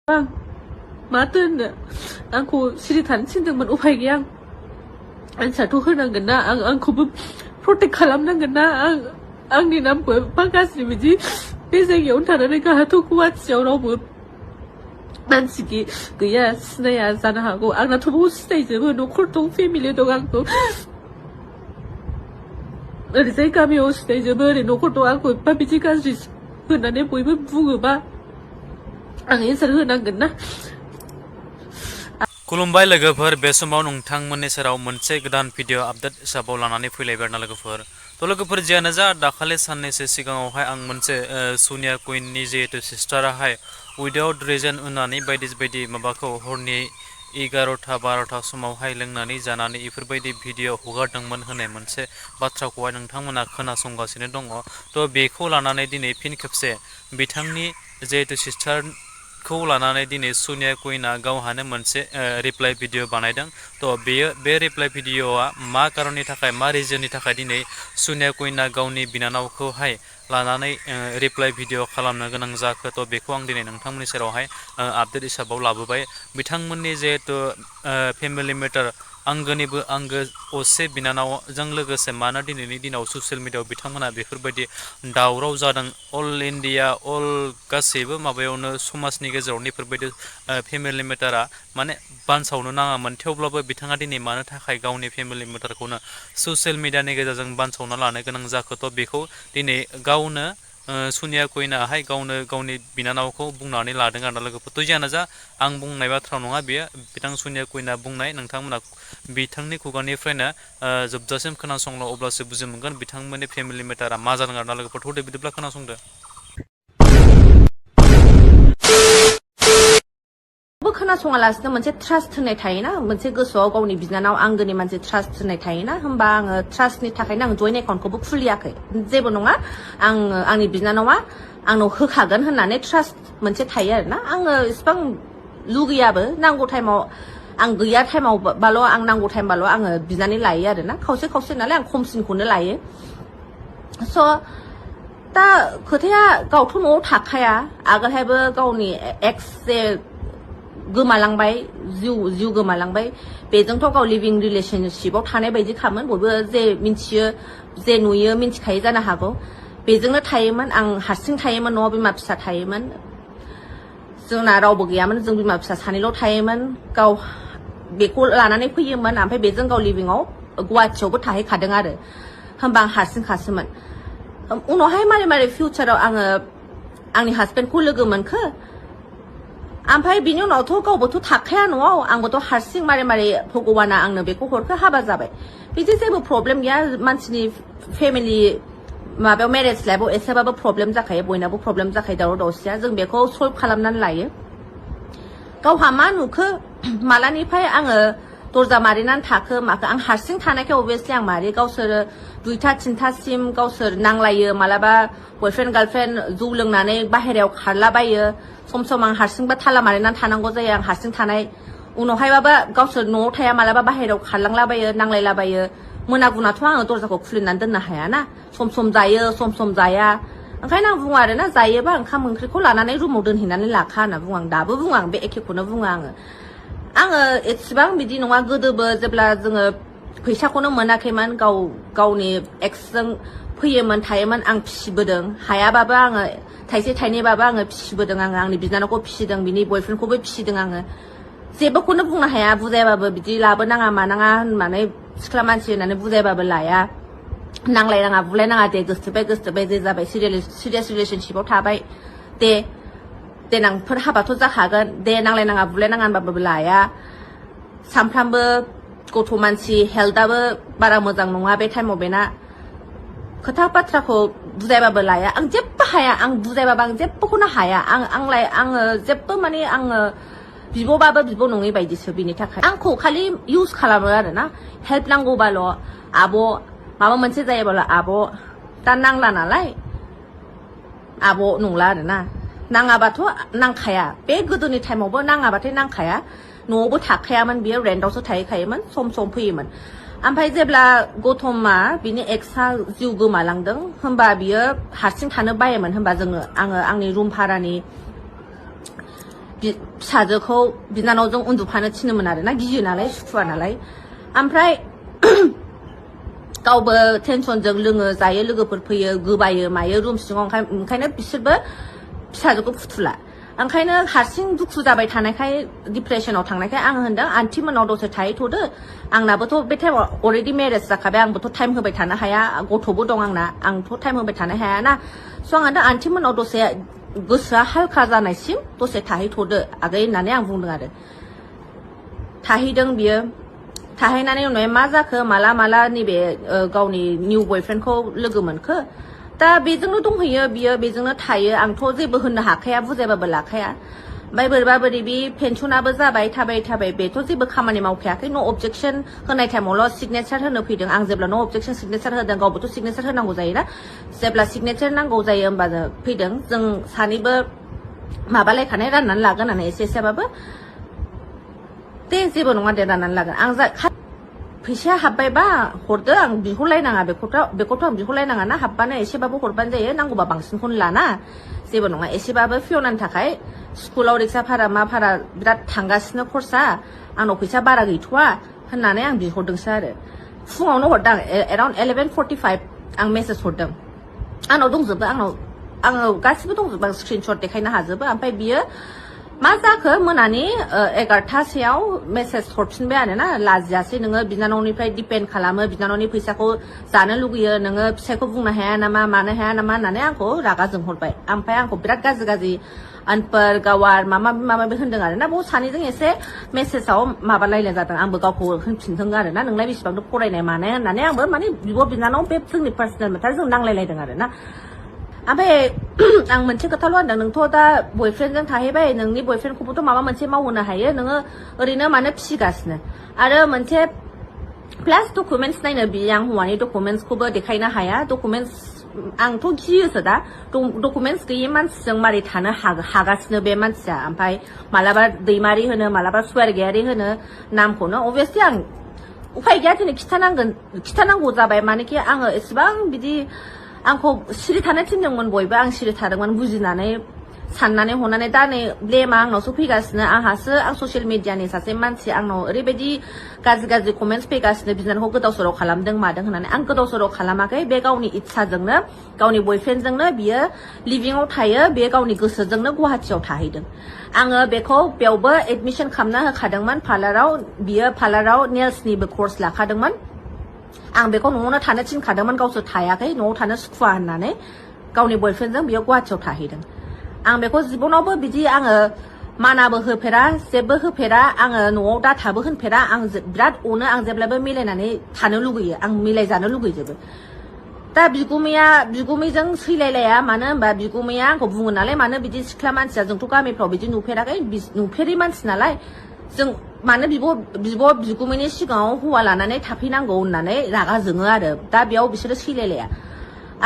bang, Martin, aku siritan cinta upay giyang. Ang satu henang gena, ang kubu protect kalam nang gena, ang ninam bu pangkas ni biji, beseng yon tanah nega hatu kuat siau robu. Mansiki, gaya snaya sana hago, ang natubu stage bu no kurtung family dogang tu. Saya kami o stage bu no kurtung aku pabiji kasih, henane bui bu bunga ba. Ang insan henang gena. खुलुमबाय लोगोफोर बे समाव नोंथांमोननि सेराव मोनसे गोदान video update हिसाबाव लानानै फैलायबाय आरोना लोगोफोर लोगोफोर जियानो जा दाखालि साननैसो सिगाङावहाय आं मोनसे सोनिया कुइननि जिहेतु सिस्टाराहाय उइदाउट रिजन होननानै बायदि माबाखौ हरनि 11-12 समावहाय लोंनानै जानानै इफोरबायदि भिडिअ हगारदोंमोन होननाय मोनसे बाथ्राखौहाय नोंथांमोना खोनासंगासिनो दङ थ' बेखौ लानानै दिनै फिन खेबसे बिथांनि जिहेतु सिस्टार खौ लानानै दिनै सोनिया कुइना गावहानो मोनसे रिप्लाइ भिडिअ बानायदों थ' बे रिप्लाइ भिडिअआ मा खारननि थाखाय मा रिजननि थाखाय दिनै सोनिया कुइना गावनि बिनानावखौहाय लानानै रिप्लाइ भिडिअ खालामनो गोनां जाखो थ' बेखौ आं दिनै नोंथांमोननि सेरावहाय आपडेट हिसाबाव लाबोबाय बिथांमोननि जिहेतु फेमिलि मेटार आंगोनिबो आंगो असे बिनानावजों लोगोसे मानो दिनैनि दिनाव ससियेल मिडियाआव बिथांमोना बेफोरबायदि दावराव जादों अल इन्डिया अल गासैबो माबायावनो समाजनि गेजेराव बेफोरबायदि फेमिलि मेटारा माने बानसावनो नाङामोन थेवब्लाबो बिथाङा दिनै मानो थाखाय गावनि फेमिलि मेटारखौनो ससियेल मिडियानि गेजेरजों बानसावना लानो गोनां जाखोथ' बेखौ दिनै गावनो सोनिया कुइनाहाय गावनो गावनि बिनानावखौ बुंनानै लादों आरो लोगोफोर जियानो जा आं बुंनाय बाथ्रा नङा बेयो बिथां सोनिया कुइना बुंनाय नोंथांमोना बिथांनि खुगानिफ्रायनो जोबजासिम खोनासंल' अब्लासो बुजि मोनगोन बिथांमोननि फेमिलि मेटारा मा जादों आरो लोगोफोर बिदिब्ला खोनासंदो खोनासङालासिनो मोनसे ट्रास्ट होननाय थायोना मोनसे गोसोआव गावनि बिनानाव आंगोनि मोनसे ट्रास्ट होननाय थायोना होमबा आङो ट्रास्टनि थाखायनो आं जइन एकाउन्टखौबो खुलियाखै जेबो नङा आंनि बिनानावा आंनाव होखागोन होननानै ट्रास्ट मोनसे थायो आरोना आङो इसिबां लुगैयाबो नांगौ टाइमाव आं गैया टाइमाव बाल' आं नांगौ टाइमबाल' आङो बिनानै लायो आरोना खावसे नालाय आं खमसिनखौनो लायो स' दा खोथाया गावथ' न'आव थाखाया आगोलहायबो गावनि एक्स जे गोमालांबाय जिउ गोमालांबाय बेजोंथ' गाव लिभिं रिलेशनशिपआव थानाय बायदि खामोन बयबो जे मिन्थियो जे नुयो मिन्थिखायो जानो हागौ बेजोंनो थायोमोन आं हारसिं थायोमोन न'आव बिमा फिसा थायोमोन जोंना रावबो गैयामोन जों बिमा फिसा सानैल' थायोमोन गाव बेखौ लानानै फैयोमोन ओमफ्राय बेजों गाव लिभिंआव गुवाहाटियावबो थाहैखादों आरो होमबा आं हारसिंखासोमोन उनावहाय मारै फिउचाराव आङो आंनि हासबेन्डखौ लोगो मोनखो ओमफ्राय बिनि उनावथ' गावबोथ' थाखाया न'आव आंबोथ' हारसिं मारै भगवाना आंनो बेखौ हरखो हाबा जाबाय बिदि जेबो प्रब्लेम गैया मानसिनि फेमिलि माबायाव मेरेज लाइफआव एसेबाबो प्रब्लेम जाखायो बयनाबो प्रब्लेम जाखायो दावराव दावसिया जों बेखौ सल्भ खालामनानै लायो गावहा मा नुखो मालानिफ्राय आङो दरजा मारिनानै थाखो माखो आं हारसिं थानायखाय अभियासलि आं मारि गावसोरो 2-3सिम गावसोर नांलायो मालाबा बयफ्रेन्ड गार्लफ्रेन्ड जौ लोंनानै बाहेरायाव खारलाबायो सम आं हारसिंबा थाला मारिनानै थानांगौ जायो आं हारसिं थानाय उनावहायबाबो गावसोर न'आव थाया मालाबा बाहेरायाव खारलांलाबायो नांलायलाबायो मोनागुनाथ' आङो दरजाखौ खुलिनानै दोननो हायाना सम जायो सम जाया ओंखायनो आं बुङो आरोना जायोबा ओंखाम ओंख्रिखौ लानानै रुमाव दोनहैनानै लाखा होनना बुङो आं दाबो बुङो आं बे एखेखौनो बुङो आङो एसेबां बिदि नङा गोदोबो जेब्ला जोङो फैसाखौनो मोनाखैमोन गावनि एक्सजों फैयोमोन थायोमोन आं फिसिबोदों हायाबाबो आङो थाइसे थाइनैबाबो आङो फिसिबोदों आंनि बिनानावखौ फिसिदों बिनि बयफ्रेन्डखौबो फिसिदों आङो जेबोखौनो बुंनो हाया बुजायबाबो बिदि लाबोनाङा मानाङा होननानै सिख्ला मानसि होननानै बुजायबाबो लाया नांलायनाङा बुलायनाङा दे गोसोथोबाय जे जाबाय सिरियास रिलेशनशिपआव थाबाय दे देनांफोर हाबाथ' जाखागोन दे नांलायनाङा बुलायनाङा होनबाबो लाया सानफ्रामबो गथ' मानसि हेल्थआबो बारा मोजां नङा बे टाइमाव बेना खोथा बाथ्राखौ बुजायबाबो लाया आं जेबो हाया आं बुजायबाबो आं जेबोखौनो हाया आङो जेबो माने आङो बिब'बाबो बिब' नङै बायदिसो बिनि थाखाय आंखौ खालि इउज खालामो आरोना हेल्प नांगौबाल' आब' माबा मोनसे जायोबाल' आब' दा नांला नालाय आब' नंला आरोना नाङाबाथ' नांखाया बे गोदोनि टाइमावबो नाङाबाथाय नांखाया न'आवबो थाखायामोन बियो रेन्टआवसो थाहैखायोमोन सम फैयोमोन ओमफ्राय जेब्ला गौतमा बिनि एक्सआ जिउ गोमालांदों होमबा बियो हारसिं थानो बायोमोन होमबा आङो आंनि रुम भारानि फिसाजोखौ बिनानावजों उन्दुफानो थिनोमोन आरो ना गियो नालाय सुखुवा नालाय ओमफ्राय गावबो टेनसनजों लोङो जायो लोगोफोर फैयो गोबायो मायो रुम सिङाव ओंखायनो बिसोरबो फिसाजोखौ फुथुला ओंखायनो हारसिं दुखु जाबाय थानायखाय डिप्रेसनाव थांनायखाय आं होनदों आन्टि मोनाव दसे थाहैथ'दो आंनाबोथ' बे टाइमाव अलरेडि मेरेज जाखाबाय आंबोथ' टाइम होबाय थानो हाया गथ'बो दं आंथ' टाइम होबाय थानो हायाना स' आं होनदों आन्टि मोनाव दसे गोसोआ हालखा जानायसिम दसे थाहैथ'दो आगै होननानै आं बुंदों आरो थाहैदों बियो थाहैनानै उनाव मा जाखो माला नैबे गावनि निउ बयफ्रेन्डखौ लोगो मोनखो दा बेजोंनो दंहैयो बियो बेजोंनो थायो आंथ' जेबो होननो हाखाया बुजायबाबो लाखाया ओमफ्राय बोरैबा बोरै बे पेन्सनाबो जाबाय थाबाय बेथ' जेबो खामानि मावखायाखै न' अबजेक्सन होनाय टाइमावल' सिगनेचार होनो फैदों आं जेब्ला न' अबजेक्सन सिगनेचार होदों गावबोथ' सिगनेचार होनांगौ जायोना जेब्ला सिगनेचार नांगौ जायो होमबानो फैदों जों सानैबो माबालायखानाय राननानै लागोन होननानै एसेबाबो दे जेबो नङा दे राननानै लागोन आं फैसाया हाबबायबा हरदो आं बिहरलायनाङा बेखौथ' आं बिहरलायनाङा ना हाबबानो एसेबाबो हरबानो जायो नांगौबा बांसिनखौनो लाना जेबो नङा एसेबाबो फियनानि थाखाय स्कुलाव रिक्सा भारा मा भारा बिराद थांगासिनो खरसा आंनाव फैसा बारा गैथ'वा होननानै आं बिहरदोंसो आरो फुङावनो हरदों एराउन्ड 11:45 आं मेसेज हरदों आंनाव दंजोबो आङो गासिबो दंजोबो आं स्क्रिनशट देखायनो हाजोबो ओमफ्राय बियो मा जाखो मोनानि 11:00सोआव मेसेज हरफिनबाय आरो ना लाजियासै नोङो बिनानावनिफ्राय डिपेन्ड खालामो बिनानावनि फैसाखौ जानो लुगैयो नोङो फिसायखौ बुंनो हाया नामा मानो हाया नामा होननानै आंखौ रागा जोंहरबाय ओमफ्राय आंखौ बिराद गाज्रि अनपर गावार माबा होनदों आरो ना बाव सानैजों एसे मेसेजाव माबा रायलाय जादों आंबो गावखौ होनफिनदों आरो ना नोंलाय बेसेबांथ' फरायनाय मानाय होननानै आंबो माने बिब' बिनानाव बे जोंनि पार्सनेल मेटार जों नांलायलायदों आरो ना ओमफ्राय आं मोनसे खोथाल' होनदों नोंथ' दा बयफ्रेन्डजों थाहैबाय नोंनि बयफ्रेन्डखौबोथ' माबा मोनसे मावहोनो हायो नोङो ओरैनो मानो फिसिगासिनो आरो मोनसे प्लास डकुमेन्टस नायनो बियो आं हौवानि डकुमेन्टसखौबो देखायनो हाया डकुमेन्टस आंथ' गियोसो दा डकुमेन्टस गैयि मानसिजों मारै थानो हागासिनो बे मानसिया ओमफ्राय मालाबा दैमारि होनो मालाबा सुवारगेयारि होनो नामखौनो अभियासलि आं उफाय गैया दिनै खिथानांगौ जाबाय मानोखि आङो एसेबां बिदि आंखौ सिरि थानो थिनदोंमोन बयबो आं सिरि थादोंमोन बुजिनानै साननानै हनानै दा नै ब्लेमा आंनावसो फैगासिनो आंहासो आं ससियेल मिडियानि सासे मानसि आंनाव ओरैबायदि गाज्रि कमेन्टस फैगासिनो बिनानावखौ गोदाव सोराव खालामदों मादों होननानै आं गोदाव सोराव खालामाखै बे गावनि इच्छाजोंनो गावनि बयफ्रेन्डजोंनो बियो लिभिंआव थायो बे गावनि गोसोजोंनो गुवाहाटियाव थाहैदों आङो बेखौ बेयावबो एडमिसन खालामना होखादोंमोन बियो पार्लाराव नेल्सनिबो कर्स लाखादोंमोन आं बेखौ न'आवनो थानो थिनखादोंमोन गावसोर थायाखै न'आव थानो सुखुवा होननानै गावनि बयफ्रेन्डजों बियो गुवाहाटियाव थाहैदों आं बेखौ जिबनावबो बिदि आङो मानाबो होफेरा जेबो होफेरा आङो न'आव दाथाबो होनफेरा आं बिराद अनो आं जेब्लाबो मिलायनानै थानो लुगैयो आं मिलायजानो लुगैजोबो दा बिगुमैजों सैलायलाया मानो होनबा बिगुमैया आंखौ बुङो नालाय मानो बिदि सिख्ला मानसिया जोंथ' गामिफ्राव बिदि नुफेराखै नुफेरै मानसि नालाय जों मानो बिगुमैनि सिगाङाव हौवा लानानै थाफैनांगौ होननानै रागा जोङो आरो दा बेयाव बिसोरो सैलायलाया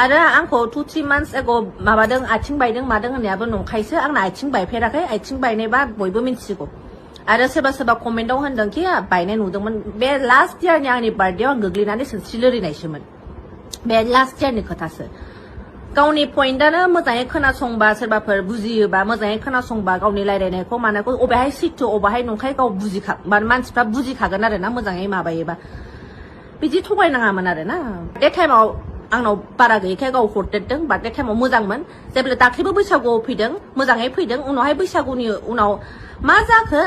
आरो आंखौ 2-3 months ago माबादों आथिं बायदों मादों होननायाबो नंखायसो आंना आथिं बायफेराखै आथिं बायनायबा बयबो मिन्थिगौ आरो सोरबा कमेन्टआव होनदोंखि बायनाय नुदोंमोन बे लास्ट इयारनि आंनि बार्थडेआव आं गोग्लैनानै सिनस्रि लोरिनायसोमोन बे लास्ट इयारनि खोथासो गावनि पइन्टआनो मोजाङै खोनासंबा सोरबाफोर बुजियोबा मोजाङै खोनासंबा गावनि रायलायनायखौ मानायखौ अबेहाय सैथो अबेहाय नंखाय गाव मानसिफ्रा बुजिखागोन आरो ना मोजाङै माबायोबा बिदि थगायनाङामोन आरो ना बे टाइमाव आंनाव बारा गैयैखाय गाव हरदेरदों बार्थडे टाइमाव मोजांमोन जेब्ला दाख्लैबो बैसागुआव फैदों मोजाङै फैदों उनावहाय बैसागुनि उनाव मा जाखो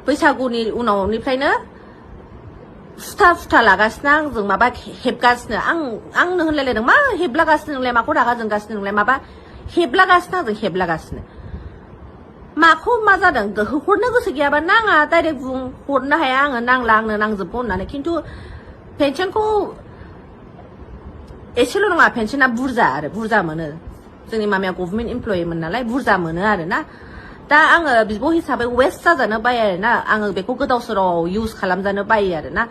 बैसागुनि उनावनिफ्रायनो सुथा लागासिनो आंजों माबा हेबगासिनो आंनो होनलायलायदों मा हेबलागासिनो नोंलाय माखौ रागा जोंगासिनो नोंलाय माबा हेबलागासिनो आंजों हेबलागासिनो माखौ मा जादों हरनो गोसो गैयाबा नाङा डाइरेक्ट बुं हरनो हाया आङो नांला आंनो नांजोबगौ होननानै खिन्थु पेन्सनखौ एसेल' नङा पेन्सना बुरजा मोनो जोंनि मामाया गभर्नमेन्ट इमप्लयिमोन नालाय बुरजा मोनो आरो ना दा आङो बिब' हिसाबै वेस्ट जाजानो बायो आरो ना आङो बेखौ गोदाव सोराव इउज खालामजानो बायो आरो ना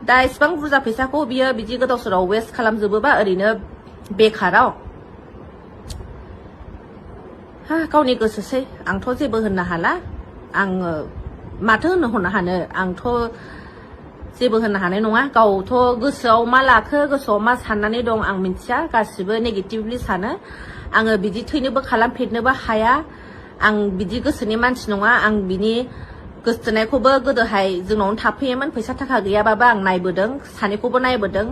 दा इसिबां बुरजा फैसाखौ बियो बिदि गोदाव सोराव वेस्ट खालामजोबोबा ओरैनो बेखाराव गावनि गोसोसै आंथ' जेबो होननो हाला आङो माथो होननो हानो आंथ' जेबो होननो हानाय नङा गावथ' गोसोआव मा लाखो गोसोआव मा साननानै दं आं मिथिया गासिबो नेगेटिभलि सानो आङो बिदि थैनोबो खालामफेरनोबो हाया आं बिदि गोसोनि मानसि नङा आं बिनि गोसोथोनायखौबो गोदोहाय जोंनावनो थाफैयोमोन फैसा थाखा गैयाबाबो आं नायबोदों सानैखौबो नायबोदों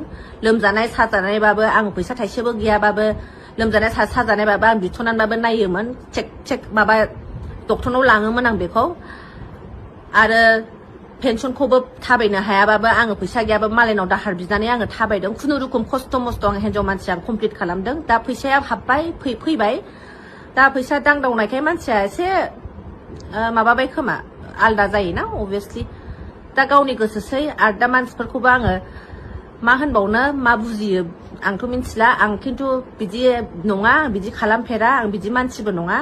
लोमजानाय साजानायबाबो आं फैसा थाइसेबो गैयाबाबो लोमजानाय साजानायबाबो आं बिथ'नानैबाबो नायोमोन चेक माबा डक्टरनाव लाङोमोन आं बेखौ आरो पेन्सनखौबो थाबायनो हायाबाबो आङो फैसा गैयाबाबो मालायनाव दाहार बिनानै आङो थाबायदों खुनुरुखुम खस्थ' मस्थ' आं हिन्जाव मानसि आं कमप्लिट खालामदों दा फैसाया हाबबाय फैबाय दा फैसा दांदावनायखाय मानसिया एसे माबाबाय खोमा आलदा जायोना अभियासलि दा गावनि गोसोसै आरो दा मानसिफोरखौबो आङो मा होनबावनो मा बुजियो आंथ' मिथिला आं खिन्थु बिदि नङा बिदि खालामफेरा आं बिदि मानसिबो नङा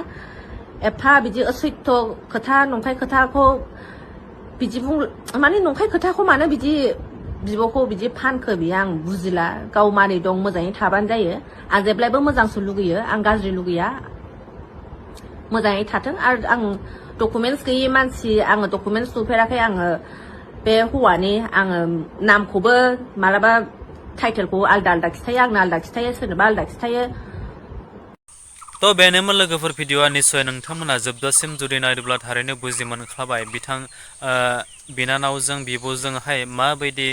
एफा बिदि असैथ' खोथा नंखाय खोथाखौ बिदि माने नंखाय खोथाखौ मानो बिदि बिब'खौ बिदि फानखो बियो आं बुजिला गाव मारै दं मोजाङै थाबानो जायो आं जेब्लायबो मोजांसो लुगैयो आं गाज्रि लुगैया मोजाङै थाथों आरो आं डकुमेन्टस गैयि मानसि आङो डकुमेन्टस नुफेराखै आङो बे हौवानि आङो नामखौबो मालाबा टाइटेलखौ आलदा आलदा खिथायो आंनो आलदा खिथायो सोरनोबा आलदा खिथायो तो बेनोमोन लोगोफोर भिडिअआ निस्सय नोंथांमोना जोबजासिम जुदि नायदोंब्ला थारैनो बुजि मोनखाबाय बिथां बिनानावजों बिब'जोंहाय माबायदि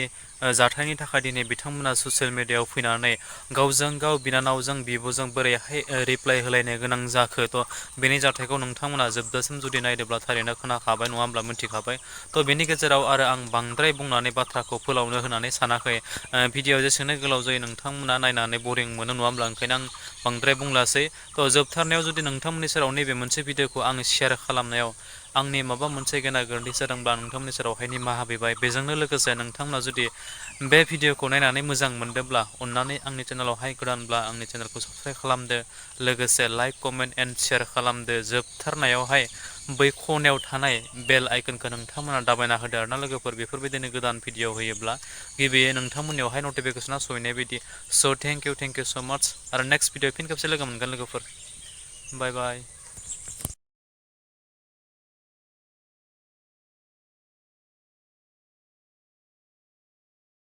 जाथायनि थाखाय दिनै बिथांमोना ससियेल मिडियायाव फैनानै गावजों गाव बिनानावजों बिब'जों बोरैहाय रिप्लाइ होलायनो गोनां जाखो थ' बेनि जाथायखौ नोंथांमोना जोबजासिम जुदि नायदोंब्ला थारैनो खोनाखाबाय नङा होमब्ला मिथिखाबाय थ' बेनि गेजेराव आरो आं बांद्राय बुंनानै बाथ्राखौ फोलावनो होनानै सानाखै भिडिअ जेसेनो गोलाव जायो नोंथांमोना नायनानै बरिं मोनो नङा होमब्ला ओंखायनो आं बांद्राय बुंलासै थ' जोबथारनायाव जुदि नोंथांमोननि सेराव नैबे मोनसे भिडिअखौ आं शेयार खालामनायाव आंनि माबा मोनसे गेना गोरोन्थि जादोंब्ला नोंथांमोननि सेरावहाय निमाहा बिबाय बेजोंनो लोगोसे नोंथांमोना जुदि बे भिडिअखौ नायनानै मोजां मोनदोंब्ला अननानै आंनि चेनेलावहाय गोदानब्ला आंनि चेनेलखौ साबस्क्राइब खालामदो लोगोसे लाइक कमेन्ट एन्ड शेयार खालामदो जोबथारनायावहाय बै खनायाव थानाय बेल आइकनखौ नोंथांमोना दाबायना होदो आरोना लोगोफोर बेफोरबायदिनो गोदान भिडिअ होयोब्ला गिबियै नोंथांमोननियावहाय नटिफिकेसना सहैनाय बायदि स' थेंक इउ स' माच आरो नेक्स्ट भिडिअ फिन खेबसे लोगो मोनगोन लोगोफोर बाय बाय